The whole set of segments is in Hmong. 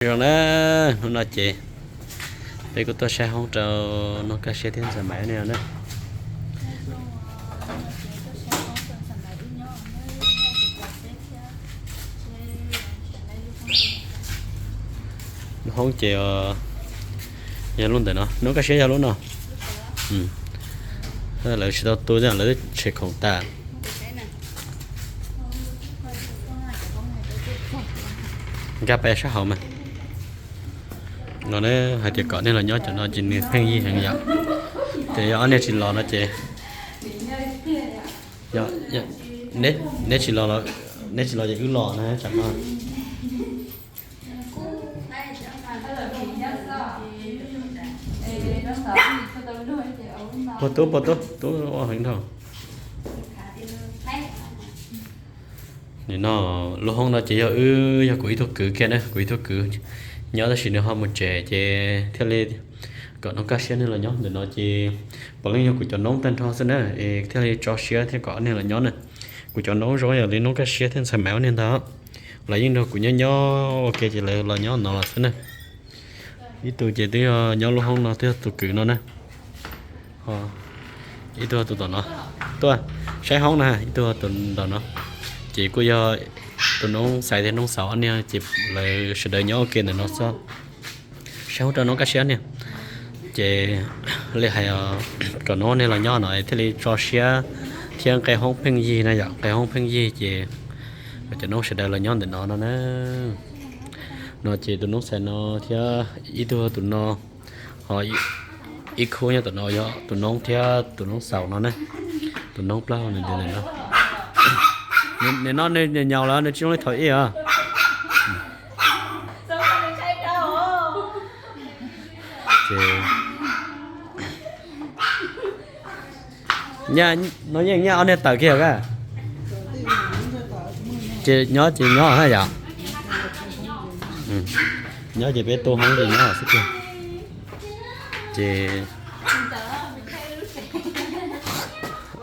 Zoo na, hnub no ces peb kuj tuaj saib hoob rau Nuj Kaj Siab thiab Ntxhais Maiv ne na. Lub hoob ces yog lub ntawm no, Nuj Kaj Siab yog lub no. Lawv tsis tau tu, lawv twb tshem khoom tas. Nkag pais sab hauv mas. No hais tias kom nej los nyob cov no ces nws pheej yig heev yom. Ces yog ob niag tsis los no ces, neb tsis los, neb tsis los ces wb los na tsam no. Puag tub, puag tub, tub ua heev dhau. Nim no lub hoob no ces yog wb, yog kuv ib tug kwv kiag na, kuv ib tug kwv nyob tab sis nws ho mus tsev ces thiaj li kom Nuj Kaj Siab nws los nyob ntawm no ces puav leej yog kuv cov noob tag nrho xwb na, es thiaj li tso siab thiab kom ob niag los nyob na. Kuv cov noob zoo yam li Nuj Kaj Siab thiab Ntxhais Maiv ob niag ntag, lawv yeej nrog kuv nyob nyob ua ke ces lawv los nyob no los xwb na. Ib tug ces twb yog nyob lub hoob no twb yog tus kwv no na. Ib tug tus tom no tuaj saib hoob na, ib tug tus tom no ces kuj yog tus noob Xais thiab noob Xauv ob niag ces lawv sawv daws nyob ua ke ntawm no xwb. Saib hoob rau Nuj Kaj Siab niag. Ces li hais kom noob niag los nyob no thiaj li tso siab thiab nqe hoob pheej yig na yom, nqe hoob pheej yig ces cov noob sawv daws los nyob ntawm no no na. No ces tus noob Xais no thiab ib tug tus no, ho ib khub nyob tom no yog tus noob thiab tus noob Xauv no na. Tus noob plaub hau ntawm no. Nim no nws nyaum lawm, nws tsis zoo li thaum ub os. Ces no yeej nyaj ob niag tawm kiag a. Ces nyob ces nyob na yom. Nyob ces peb tu hoob ces nyob xwb tiag. Ces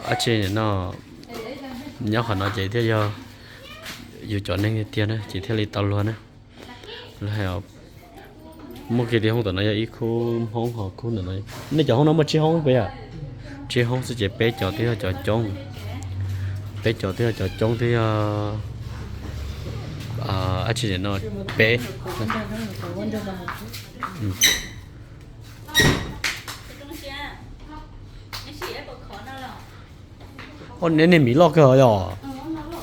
ab tsi no, nyob qhov no ces thiaj yog yus cov neeg tiag tiag na ces thiaj li tau luag na. Lawv hais muaj kiag li hoob tom no yog ib khub hoob, ho khub ntawm no, nej cov hoob no muaj tsib hoob puas yog? Tsib hoob xwb ces peb cov twb yog cov coob. Peb cov twb yog cov coob twb yog ab tsi no, peb. Niag miv loj kawg yom,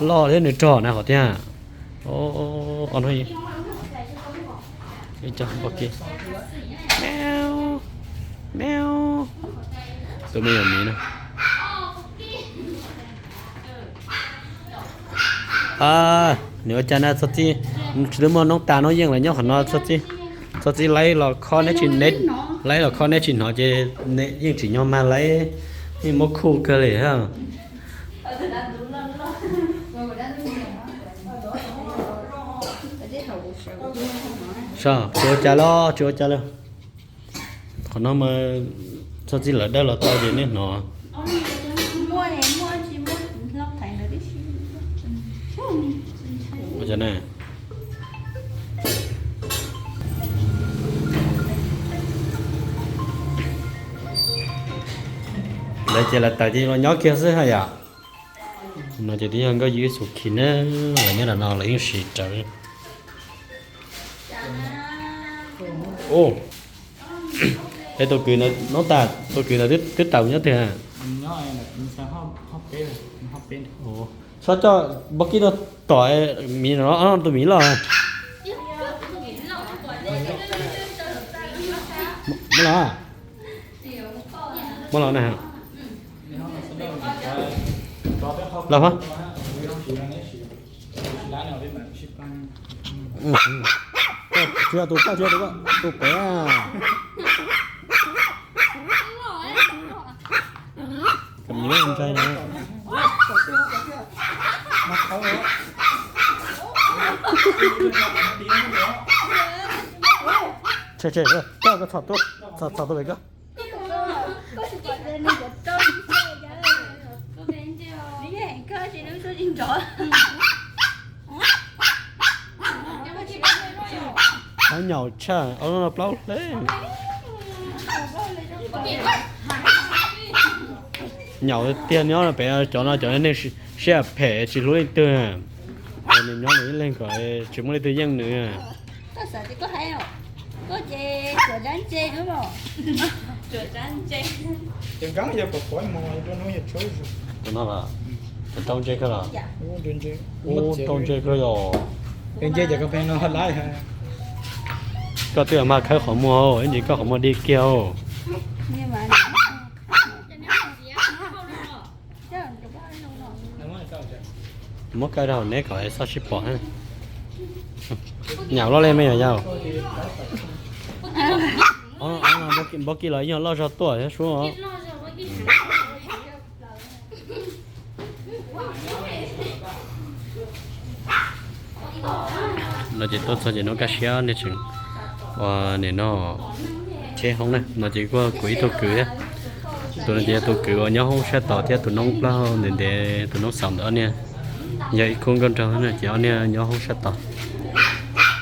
loj thiab nws rog na qhov tiag. Tus me nyuam miv no. Nws ua cas na, txhob txwb, tsis muaj noob tas noob yeej lawv nyob qhov no, txhob txwb laib los kho neb tsis, laib los kho neb tsis hnov ces yeej tsis nyog mag laib, yeej muab khuj kawg li. Tsis ua cas los, tsis ua cas li. Qhov no mas txhob txwb lawv dawb los tau ces nej hnov. Lawv ces lawv tawm ces los nyob kiag xwb haj yam. No ces twb yog Nkauj Yub xus khi na, lawv nyob ntawm no lawv yeej siv rawv. Es tus kwv no tas, tus kwv ntawd twb tawm nyob twg? Txhob coj npab kib no tom miv no, tus miv loj. Muab los, muab los na. Los, tsis yog tus koj, tsis yog tus koj, tus pem. Kom miv ntshai na. Tshem tshem, koj txhom tuaj, txhom tuaj pem koj. Nyaum tshaj ob lub no plaub hle. Nyaum tiag nyob pem cov no cov neeg siab phem tsis hlub leej twg. Nws nyob nws ib leeg kom tsis muaj leej twg yeej nws. Tus no los, rau ntse kawg los. Ub, rau ntse kawg yog. Koj twb mas khawb qhov muag, ib ntsis koj qhov muag dig kiag. Muab kaw rau neb kom txhob sib pom. Nyaum loj li me nyuam yaus. Npab kis los yog loj zog tuaj thiab suab. No ces tuaj txog ces nov kaj siab nej tseem ua nim no cheb hoob na. No ces kuj kuv ib tug kwv thiab. Tus no ces yog tus kwv uas nyob hoob sab tod thiab tus noob plaub ntev ntev tus noob xaus ntawm ob niag yog ib khub nkauj nraug na ces ob niag nyob hoob sab tod.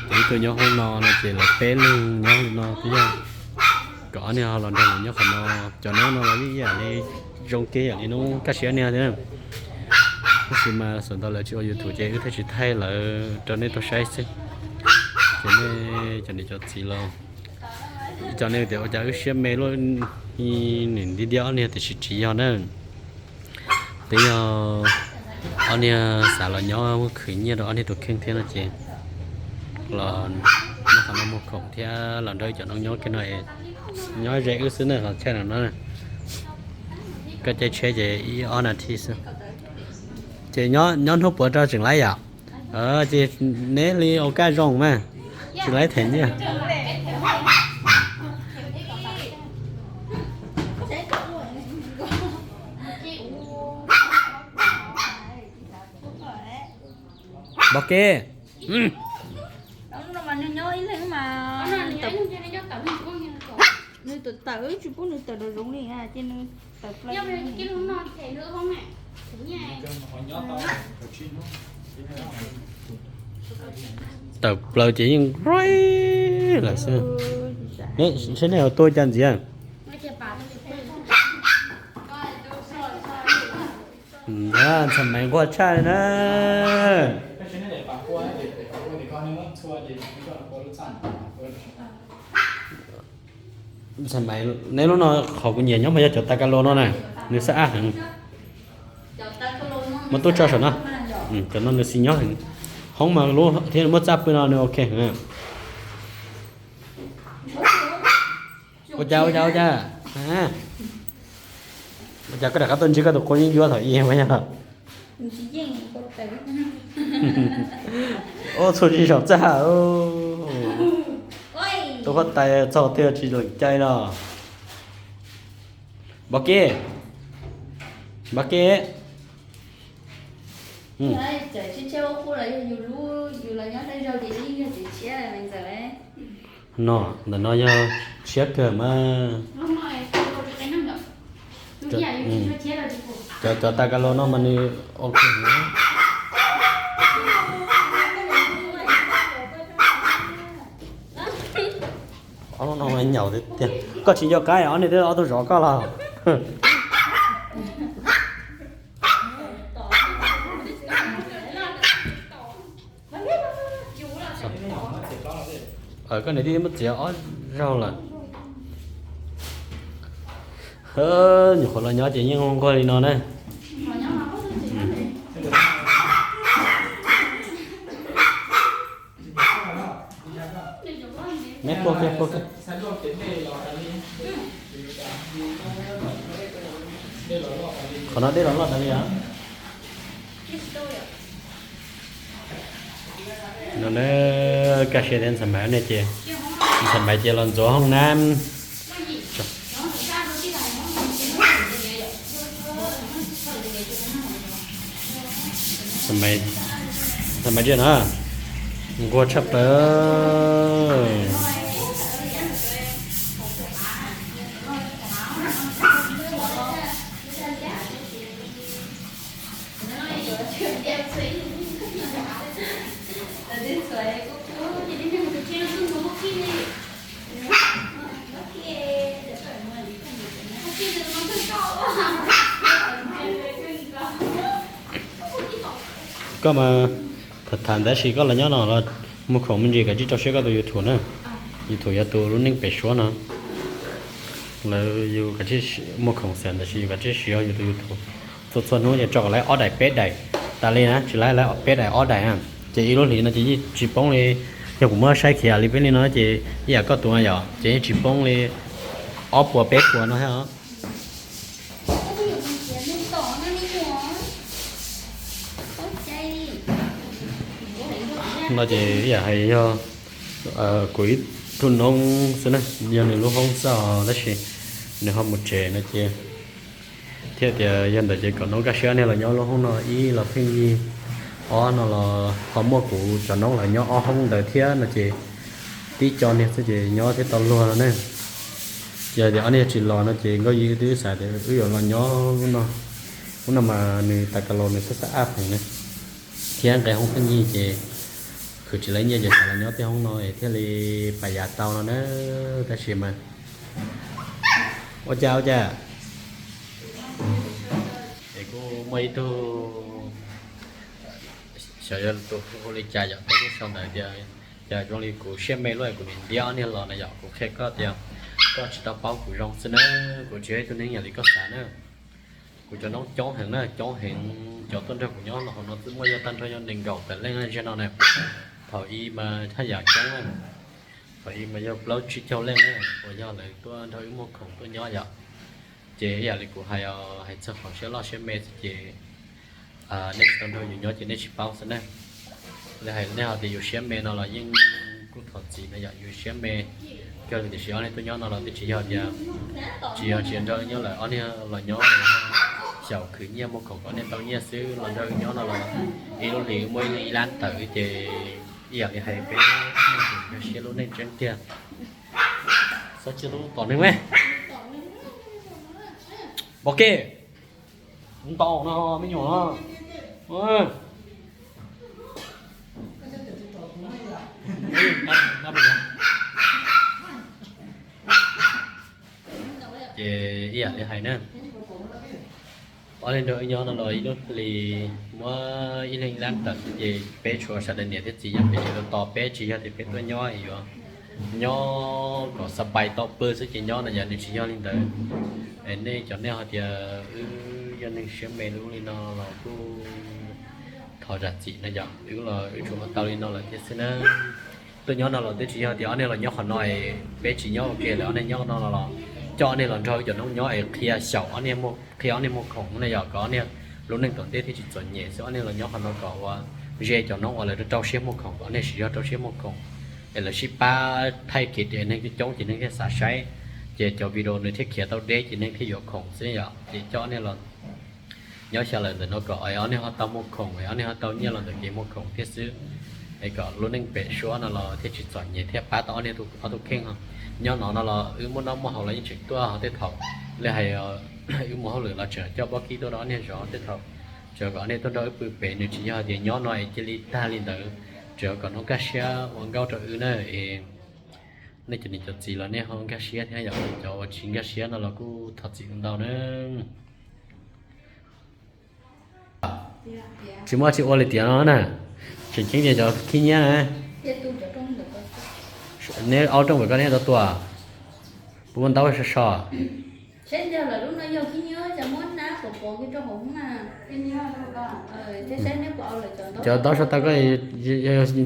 Ces ib tug nyob hoob no no ces lawv peb leeg nyob li no twb yog kom ob niag ho los nrog lawv nyob qhov no. Cov noob no los yeej ib yam li zoo kiag ib yam li noob kaj siab niag thiab. Tab sis mas xav ntau lawv tsis ua YouTube ces wb thiaj tsis thaij lawv rau nej tau saib xwb. Ces nej cov niam cov txiv los, ib co nej tias ua cas wb siab me luaj, nim ntiab ntiab ob niag tiam sis tsis yog na. Twb yog ob niag xav los nyob muab khwv nyiaj rau ob niag tus kheej thiab no ces los nyob qhov no muag khoom thiab los nrog ib co noob nyob kiag no, nyob ze wb xwb na qhov chaw no no. Koj caij tsheb ces ib ob nas this xwb. Ces nyob hnub puav rau tseem laib yom? Ces neb li ua kaj zoo mas tsis laib them nyiaj. Npab ke, nws nyob ib leeg mas nws tawm tsis pub nws tawm nrov zoov li ces nws tawm plaws. Tawm plaws ces yeej ruaj lawm xwb. Saib nej ua tuaj cas ntxiv. Ntxhais Maiv nquag tshaj li na. Ntxhais Maiv, neb lub no qhov kuv nyiam nyob mas yog cov tas kas los no na, nws xab ab heev. Muab tub tso saum no. Cov no nws xis nyob heev. Hoob mas lub thiab muab txaj pw no nws ok heev. Ua cas ua cas ua cas? Ua cas koj rov qab tuaj ntsib koj tus qub yeeb ncuab thaum i yog? Ub, txhua tsis saum txaj. Tus huab tais txog twg tsis lees cai no. Npab ke, npab ke. No, ntawm no yog tshiab kawg mas. Cov, cov tas kas los no mas nws ok. Ob lub no nyaum tiag tiag. Koj tsis nco qab ob niag twb ob tug zov koj los. Koj niam tij muab txiav ob zaug lawm. Nyuam qhuav los nyob ces yeej nquag li no na. Neb puag kiag, puag kiag. Qhov no dej los loj tas li os. No na, kaj siab tias ntxhais Maiv ne ces, ntxhais Maiv ces los ntxuav hoob nab. Ntxhais Maiv, ntxhais Maiv tsiaj na, nquag tshaj plaws. Koj mas tham tham ntawd tab sis koj los nyob no los muag khoom me ntsis kav tsij rau siab koj tus YouTube na. YouTube yog tus lub neej pem suab no. Lawv yus kav tsij muag khoom xwb tab sis yus kav tsij siv yus tus YouTube. Txhua txhua hnub ces tso kom lawv ob daim peb daim tas li na, tsis lawv lawv peb daim ob daim na. Ces ib lub hlis no ces yeej tsis poob li. Yog kuv muab saib khiav li peb li no ces ib yam koj tus no yom, ces yeej tsis poob li ob puas peb puas no thiab os. No ces ib yam hais yog kuv ib tug noob xwb na, yog nws lub hoob xwb os tab sis nws ho mus tsev no ces thiaj tias yog ntawd ces kom noob Kaj Siab niag los nyob lub hoob no ib los pheej yig, ob no los ho muaj kuv cov noob los nyob ob hoob ntawd thiab no ces tib co niag xwb ces nyob thiaj tau luag no ne. Yog tias ob niag tsis los no ces Nkauj Yij twb xav tias wb yuav los nyob lub no, lub no mas nws tas kas los nws xab xab ab pheem na, thiab nqe hoob pheej yig ces khwv tsis laib nyiaj ces xav los nyob tej hoob no es thiaj li pab yav tau no na. Tab sis mas ua cas ua cas es kuj muaj ib tug xyov yog tus hu li cas yom, kuj sau ntawd tias cas zoo li kuv siab me luaj es kuv nim ntiab ob niag los na yom. Kuv qhia koj tias koj tsis tau paub kuv zoo xwb na, kuv tsis yog ib tug neeg yam li koj xav na. Kuv cov noob coob heev na, coob heev, cov tuaj nrog kuv nyob los hauv no twb muaj yog tag nrho yog nees nkaum tawm leej na ziag no na. Thaum ub mas haj yam coob na, thaum ub mas yog plaub tsib caug leej na uas yog lawv tuaj nrog wb muag khoom tuaj nyob yom. Ces ib yam li kuv hais, hais txog qhov siab loj siab me xwb ces nej tsis tau nrog yus nyob ces nej tsis paub xwb na. Li hais nej ho tias yus siab me no los yeej kuj thov txim na yom, yus siab me kawg li tiam sis ob niag tuaj nyob no los twb tsis yog tias, tsis yog tsis nrog nyob lawm, ob niag los nyob xyaum khwv nyiaj muag khoom kom nej tau nyiaj xwb, los nrog nyob no los ib lub hlis muaj ib lab tawm ces ib yam li hais peb nkag siab lub neej tseeb tiag. Xav tsis tau tom neeg me. Pom kev, ntau no me nyuam no. Ces ib yam li hais na, ob leeg nrog wb nyob no los ib lub hlis muab ib leeg ib lab tawm xwb ces peb tshuav sawv daws niam thiab txiv nyob pem ces tos peb, tsis yog tias peb tuaj nyob es yuav nyob kom xa pais tau pw xwb ces nyob no yom, nws tsis yog li ntawd. Es nej cov nej hais tias wb yog neeg siab me lub li no los kuj thov zam txim no yom, wb los wb tsuas ua tau li no lawm thiab xwb na. Tuaj nyob no los twb tsis yog tias ob niag los nyob qhov no es peb tsis nyob ua ke lawm, ob niag nyob no los coj ob niag los nrog wb cov noob nyob es qhia xyaum ob niag, qhia ob niag muag khoom na yom, kom ob niag lub neej tom ntej thiaj tsis txom nyem xwb. Ob niag los nyob qhov no kom ua ze cov noob uas lawv rau siab muag khoom, kom ob niag siv zog rau siab muag khoom es lawv sib pab thaij kev es neeg coob coob ces neeg thiaj xav saib, ces cov video nws thiaj khiav tau deb ces neeg thiaj yuav khoom xwb yom. Ces coj ob niag los nyob xyaw lawm ntawm no kom ob niag ho tau muag khoom es ob niag ho tau nyiaj los ntawm kev muag khoom thiab xwb, es kom lub neej pem suab no los thiaj tsis txom nyem thiab pab tau ob niag ob tug kheej ho. Nyob no no los wb muaj noj muaj haus los yeej tseem tuaj ho tej thaum li hais wb mus hauj lwm los tseem coj pob kib tuaj rau ob niag zov tej thaum, tsuas kom ob niag tuaj nrog wb pw pem, nws tsis yog tias nyob no es cia li tag li ntawd, tsuas kom noob nkag siab ua nkauj rau wb na. Es nej cov niam cov txiv los nej ho nkag siab thiab yom, cov uas tsis nkag siab no los kuj thov txim ntau na. Tsis muaj tsis ua li tiam no na, tseem ceeb tias cov khib nyiab na. Neb aub rooj pem koj neb tau tua, puas muaj ntaub so so? Cov ntaub so tau koj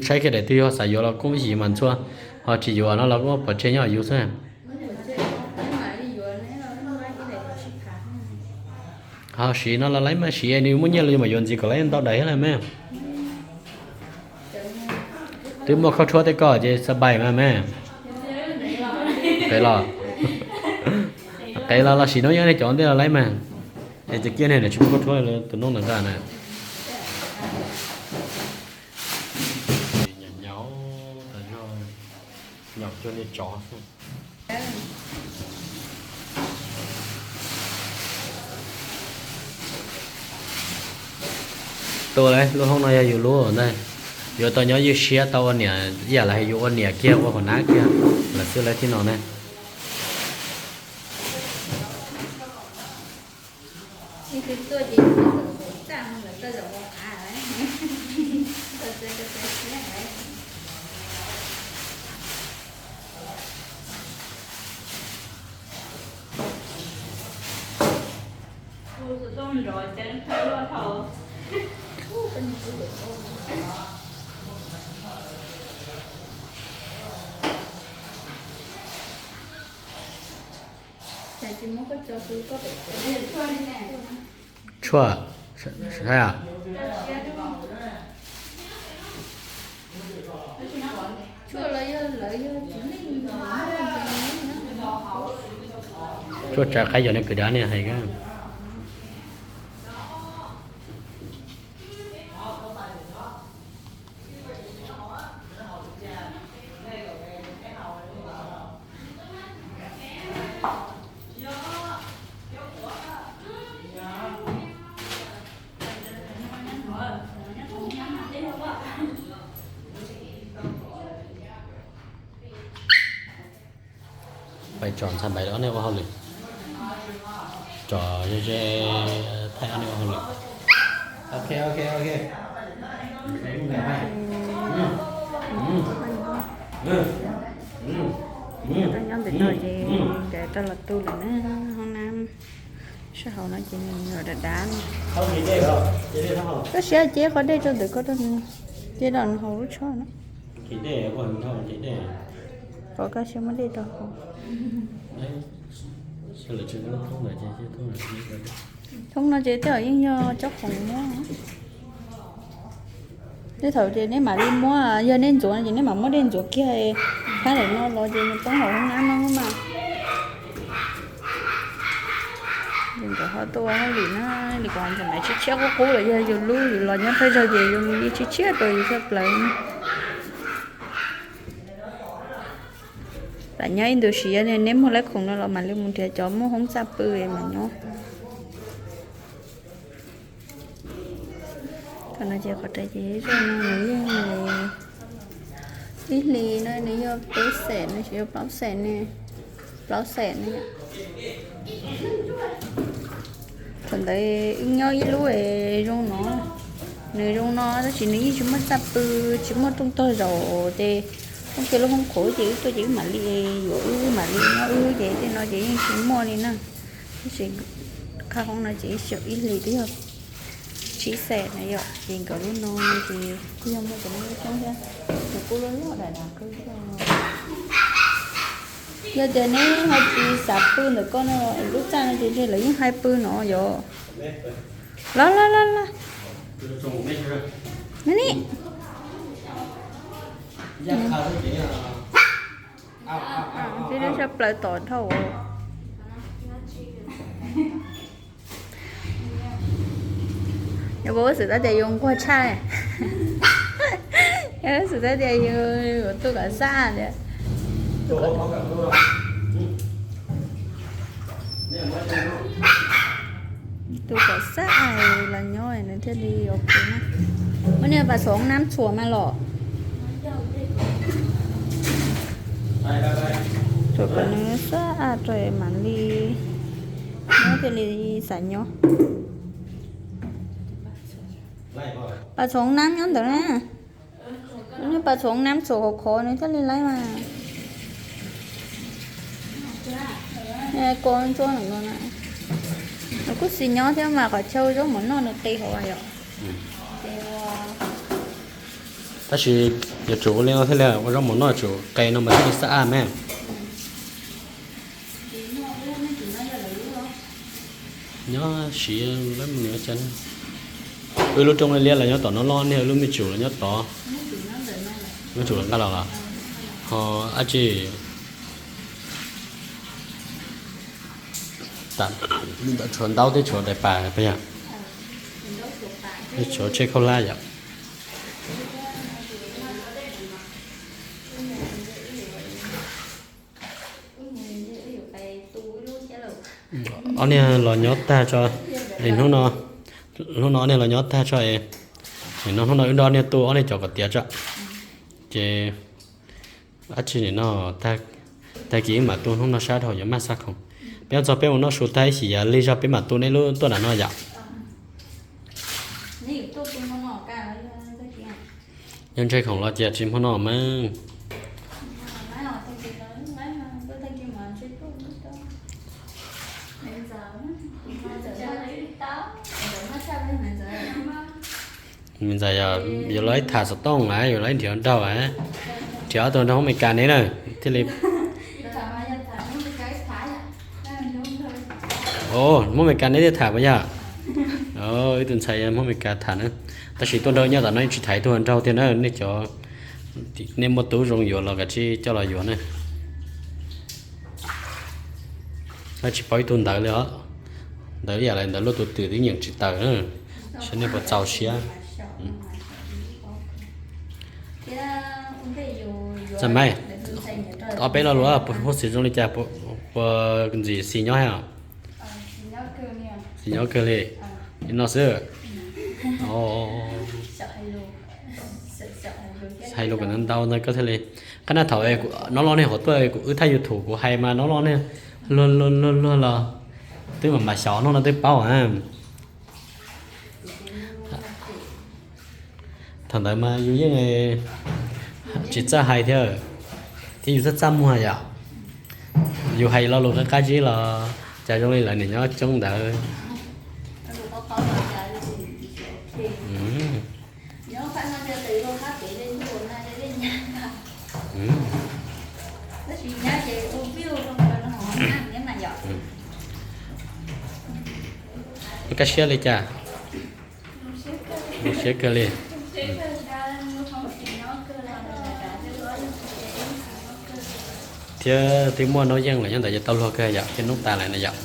saib kiag daim twg yog xav yuav los kuj yim mas ntxhua, ho tsis yuav no los kuj pov tseg nyob yus xwb. Ho siv no los laib mas siv, nws muaj nyiaj los yus mam yuav ntxiv kom laib ntau daim thiab las mas. Twb muaj khaub rhuab tej koj ces xa pais mas mas. Qev los, qev los los siv noob nyob nej cov ntej los laib mas. Es txiv kiab ne nws tsis muaj khaub rhuab, tus noob ntawd nqa na. Nyaum nyaum, tas zog nyaum cuag niag tsov xwb. Tus lub hoob no yog yus lub ntag, yuav tau nyob ywj siab tau ua niam ib yam li yus ua niam kiag ua huas nab kiag lawm xwb lawv thiaj no ne. Tshuaj, saib a. Tshuaj tsav qaib yog nej kwv dab ne hais. Pais tsom ntxhais Npaiv ob niag ua hauj lwm, tsom ze ze, thaij ob niag ua hauj lwm. Nyob ntawm no ces nkawd tau los tu lawm na, hoob nab sab hauv no ces nws yuav dav dav. Koj siab ces qhov dej rau ntawm koj rau, ces rau hauv lub tsho na. Qhov koj siab muab dej rau hauv. Thoob no ces tej zaum yeej yog cob khoom muab. Tej thaum ces neb mam li muab, yog neb ntxuav no ces neb mam muab dej ntxuav kiag, thab daim no los ces nws poob hauv hoob nab no mas. Nkawd ho tuaj ua hauj lwm na, li kuv hais ntxhais Npaiv tshiab tshiab qub qub lawm, yog yus lub yus los nyob thawj zaug ces yus li tshiab tshiab rau yus tshaj plaws. Lam nyob ib ntus siv, yog neb muag laib khoom no los mam li mus nrhiav cov muaj hoob txaj pw mam nyob. Qhov no ces qhov rais ces zoj no nws yeej ib hlis no nws yog peb xees, nws tsis yog plaub xees ne, plaub xees ne. Thaum ntawd wb nyob ib lub zoo no, nws zoo no tab sis nws yeej tsis muaj txaj pw, tsis muaj rooj tog zaum ces muab kiag lub hoob qhuav ces wb tuaj ces wb mam li yuav, wb mam li nyob wb ces tej no ces yeej tsis muaj li na. Tab sis qhov hoob no ces ib xyoos ib hlis twb yog tsib xees na yom, ces nkawd lub no ces kuj yog muaj cov me nyuam coob thiab, nws kuj loj loj dav dav kawg thiab. Yog tias neb ho tsis xav pw ntawm koj no, lub txaj no ces ntshe lawv yeej hais pw no yom. Los los los los. Ni. Tib lub sab plaws tom dhau. Yog puas xwm tau tias yus nquag tshaj, yog xwm tau tias yus tu kom xab tias, tu kom xab los nyob nws thiaj li ok na. Muab niag pas txhuam hoob nab txhuam mas los, txhuam kom nws xab rau mam li, nyob thiaj li xav nyob. Pas txhuam hoob nab nyob ntawd na. Niag pas txhuam hoob nab txhuam khov khov nws thiaj li laib mas. Ko ntsuab no na, nws kuj xis nyob thiab mas qhov chaw zaub mov noj nws qis hauv yom. Tab sis yuav tsum ua li no thiaj li ua zaub mov noj, tsum qe no mas thiaj li xab aj me. Nyob siv lab mus nws cas, wb lub rooj liab los nyob tom no loj, niag wb lub me tsum los nyob tod. Me tsum los nqa los los ho dab tsi, tshuav ntaub thiab tshuav dais pas peb yom, tshuav tsheb khaub hlab yom. Ob niag los nyob tag tso, hnub no, hnub no ob niag los nyob tag tso es, nim no hnub no wb nrog ob niag tu ob niag cov kom tiav tso. Ces dab tsi nim no, tag kis wb mam tu hnub no sab dhau yuav maj xab khoom. Peb txog peb mus noj su tag ib chim yav lig zog peb mam tu neb lub tuaj nram no yom. Nyob ntshe khoom los cia tsis muaj noj mas. Me ntxawm yog yuav los ib tham xov tooj a, yuav los ib nrhiav nraug a, nrhiav ob tug nraug Hmoob Amelikas ne na, thiaj li. Hmoob Amelikas ne thiaj tham puas yog? Ib tug ntxhais Hmoob Amelikas tham na, tab sis tuaj nrog nyob tom no yeej tsis tham ib tug nraug tiag na, nej cov, nej muaj tub zoo yuav los kav tsij coj los yuav na. Tsis paub ib tug ntawd li os. Ntawd ib yam li ntawd luaj tus twm twb nyeem tsis tawm na, saib nej puas txaus siab. Txawm mas, ob peb lo lus puas xis zoo li cas, puas ntxim xis nyob thiab? Xis nyob kawg li. Li no xwb. Hais lus kom ntau ntau ntawd koj thiaj li. Qhab na thaum no loj neeg qhuav tuaj kuv wb thaj YouTube kuv hais mas no loj neeg luag luag luag luag los twb mam mam xyov no no twb paub a. Thaum ntawd mas yus yeej tsis txawj hais thiab, thiab yus txaj txaj muag yom. Yus hais lo lus qab qab zib los cas zoo li lawv niam nyob coob ntawd. Kaj siab li cas? Zoo siab kawg li. Thiab twb muaj Noob Yeej lawm nyob ntawd ces tau luag kawg yom, thiab Noob Tas lawm na yom.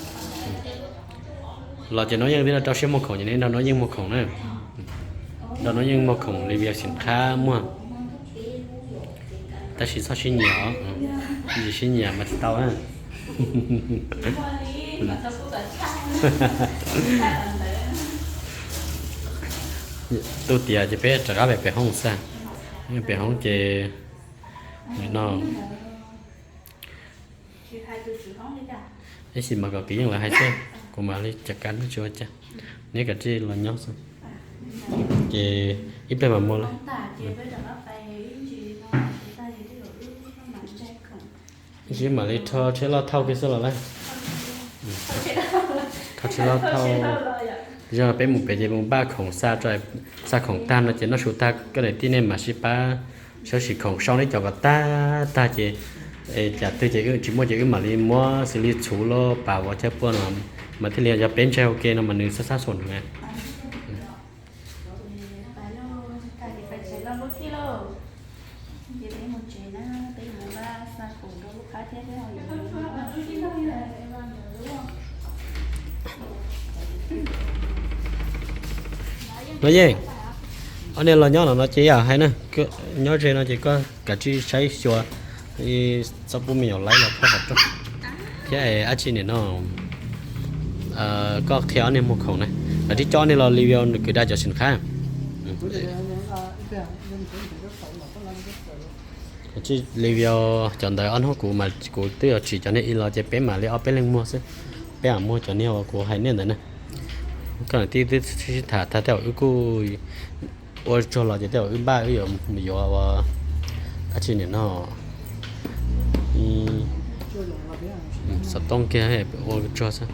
Los ces Noob Yeej twb rau siab muag khoom ces neb nrog Noob Yeej muag khoom na. Nrog Noob Yeej muag khoom li vias xim qhab muag. Tab sis txhob sib nyiam os, tsis sib nyiam mas tsis tau na. Tub tiav ces peb rov qab pem hoob xwb. Pem hoob ces no. Ib sim mas kom kwv yeej lawv hais xwb, kuv mam li cov kab tsis ua cas, neb kav tsij los nyob xwb. Ces ib pliag mam mus lawm. Ib sim mam li rho tsheb loj thauj kiag xwb los lawm. Rho tsheb loj thauj. Yog peb mus pem ces mus npaj khoom xa, xa khoom tag no ces noj su tag koj niam tij nej mam sib pab sawv siv khoom sau neb cov kom tag tag ces, cas twg ces wb tsis muaj ces wb mam li muab xws li txhuv los pas vov caj puab no, mas thiaj li yog peb ntsaig ua ke no mas nws xab xab xuam nws. Noob Yeej, ob niag los nyob no no ces yam hais na, nyob ze no ces koj kav tsij saib xyuas txhob pub me nyuam laib los phoj hov rooj. Thiab dab tsi nim no, koj qhia ob niag muag khoom na, lawv twb coj ob niag los li vias kwv dag cov sim qhab. Li vias cov ntawd ob hnub kuv mas kuv twb yuav tsim cov niag ib los ces peb mam li ob peb leeg muag xwb. Peb mam muag cov niag uas kuv hais nej ntawd na. Koj niam tij twb sib tham tag tej zaum wb kuj ua tsuag los ces tej zaum wb npaj wb yuav mus yuav ua dab tsi nim no xov tooj kiag ua tsuag xwb.